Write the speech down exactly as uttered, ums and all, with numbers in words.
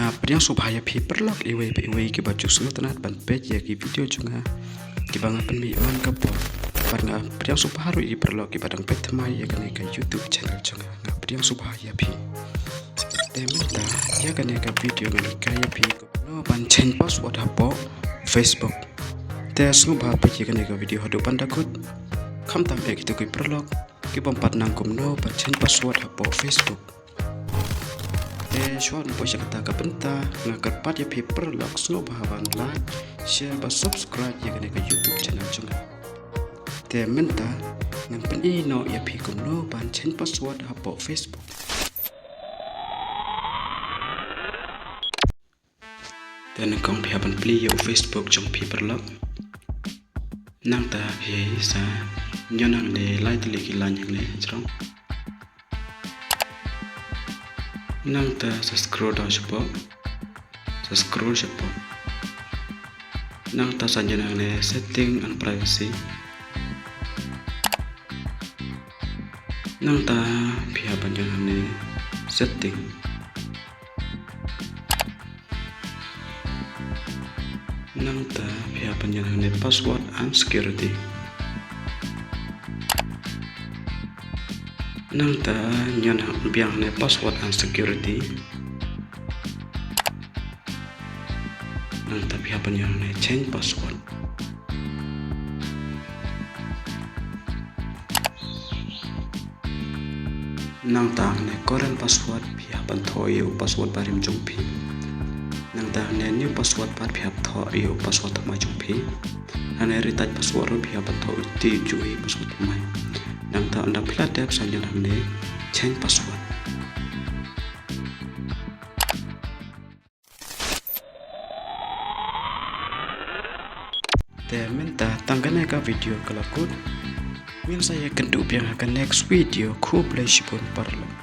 Nga pdiang sngewbha ïa phi paralok iwei pa iwei kiba ju sngewtynnat ban peit ïa ki video jong nga kiba nga pynmih man ka por. Bad nga pdiang sngewbha ruh ïa ki paralok kiba dang peit thymmai ïa kane ka YouTube channel jong nga. Nga pdiang sngewbha ïa phi. Te mynta ïa kane ka video ngan hikai ïa phi kumno ban change password hapoh Facebook. Te sngewbha peit ïa kane ka video haduh ban da kut. Khamtam eh kito ki paralok kibym pat nang kumno ban change password hapoh Facebook. Te shuwa ban poi sha kata ka bynta nga kyrpad ïa phi paralok sngewbha ban like, share bad subscribe ïa kane ka YouTube channel jong nga. Te mynta ngan pyni noh ïa phi kumno ban change password hapoh Facebook. Te nyngkong phi hap ban plie ïa u Facebook jong phi paralok. Nangta phi sa ñion hangne lai tylli ki line hangne hajrong. Nangta sa scroll down shapoh. Sa scroll shapoh. Nangta sa ñion hangne setting and privacy. Nangta phi hap ban ñion hangne setting. Nangta phi hap ban ñion hangne password and security. Nangta ñion biang hangne password and security. Nangta phi hap ban ñion hangne change password. Nangta hangne current password phi hap ban thoh ïa u password barim jong phi. Nangta hangne new password pat phi hap thoh ïa u password thymmai jong phi. Hangne retype password ruh phi hap ban thoh ïa u password thymmai. Nangta ynda phi la dep sa ñion hangne change password. Te mynta tang kane ka video ka la kut. Ngin sa ïakynduh biang ha ka next video. Khublei shibun paralok.